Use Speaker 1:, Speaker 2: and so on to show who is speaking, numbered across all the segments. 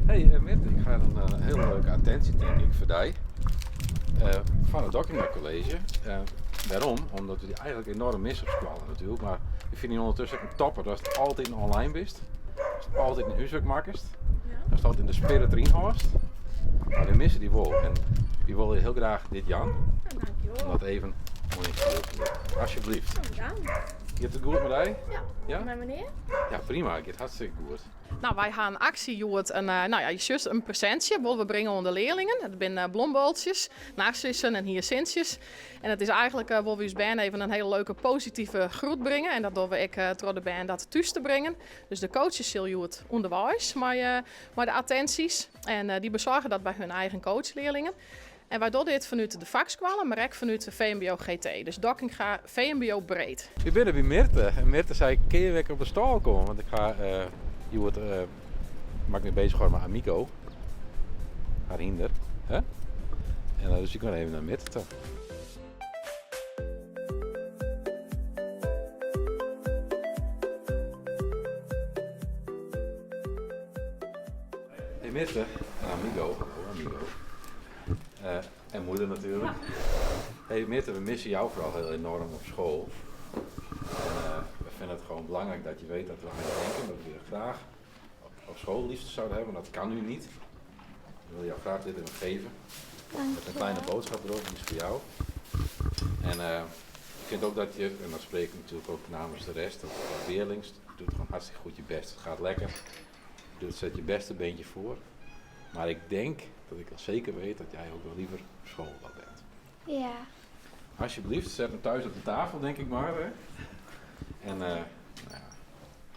Speaker 1: Hey eh, Mirte, ik ha in eh, hiele leuke attinsje tink ik foar dy. Eh, fan it Dockinga College. Eh, wêrom? Omdat we dy eigentlik enoarm misse op skoalle natuerlik, mar we fine dy ûndertusken ek in topper. Datst altyd online bist, datst altyd dyn húswurk makkest, datst altyd de spirit deryn hâldst. Mar we misse dy wol en wy wolle dy hiel graach dit jaan. Om dat even oan je te litten. Alsjeblieft. Giet it goed mei dy?
Speaker 2: Ja.
Speaker 1: Ja?
Speaker 2: Mei menear?
Speaker 1: Ja, prima. Giet hartstikke goed.
Speaker 3: No, wy ha in aksje hjoed, in, no ja, just in presintsje wolle we bringe oan de learlingen. Dat binne blomboltsjes, narcissen en hyacintsjes. En it is eigentlik wolle we ús bern even in hiele leuke positive groet bringe. En dat dogge we ek troch de bern dat thús te bringen. Dus de coaches sille hjoed ûnderweis mei, mei de attinsjes. En dy besoarge dat by hun eigen coachlearlingen. En wy dogge dit fanút de fakskoalle, mar ek fanút de VMBO GT. Dus Dockinga VMBO breed.
Speaker 1: Wy binne by Mirte en Mirte sei, kinne je ek op de stâl komme? Want ik ha hjoed moat ik my bezich hâlde mei Amigo, har hynder. Hè? En dus ik gean even nei Mirte ta. Hey Mirte, Amigo, oh Amigo. Uh, en moeder natuurlijk. Hey Mirte, we missen jou vooral heel enorm op school. En uh, we vinden het gewoon belangrijk dat je weet dat we aan je denken, dat we je graag op school liefst zouden hebben, maar dat kan nu niet. We willen jou graag dit even geven. Met een kleine boodschap erop, die is voor jou. En uh, ik vind ook dat je, en dat spreek ik natuurlijk ook namens de rest, dat de leerlings doet gewoon hartstikke goed je best. Het gaat lekker. Je doet, zet je beste beentje voor. Maar ik denk dat ik al zeker weet dat jij ook wel liever op school wel bent.
Speaker 2: Ja.
Speaker 1: Alsjeblieft, zet hem thuis op de tafel, denk ik maar. Hè? En uh, nou ja,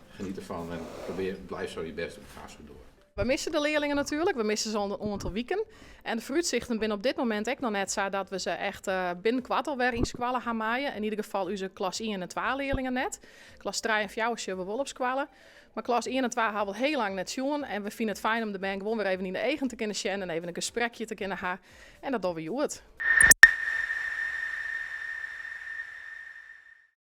Speaker 1: geniet ervan en probeer, blijf zo je best doen. Ga zo door.
Speaker 3: We misse de learlingen natuerlik, we misse se al in oantal wiken. En de foarútsichten binne op dit momint ek noch net sa dat we se echt uh, binnenkoart alwer yn skoalle ha meie. In ieder gefal ús klas 1 en 2 learlingen net. Klas 3 en 4 sjogge we wol op skoalle. Mar klas 1 en 2 ha we al hiel lang net sjoen. En we fine it fijn om de bern gewoan wer even yn de eagen te kinnen sjen en even in gesprekje te kinnen ha. En dat dogge we hjoed.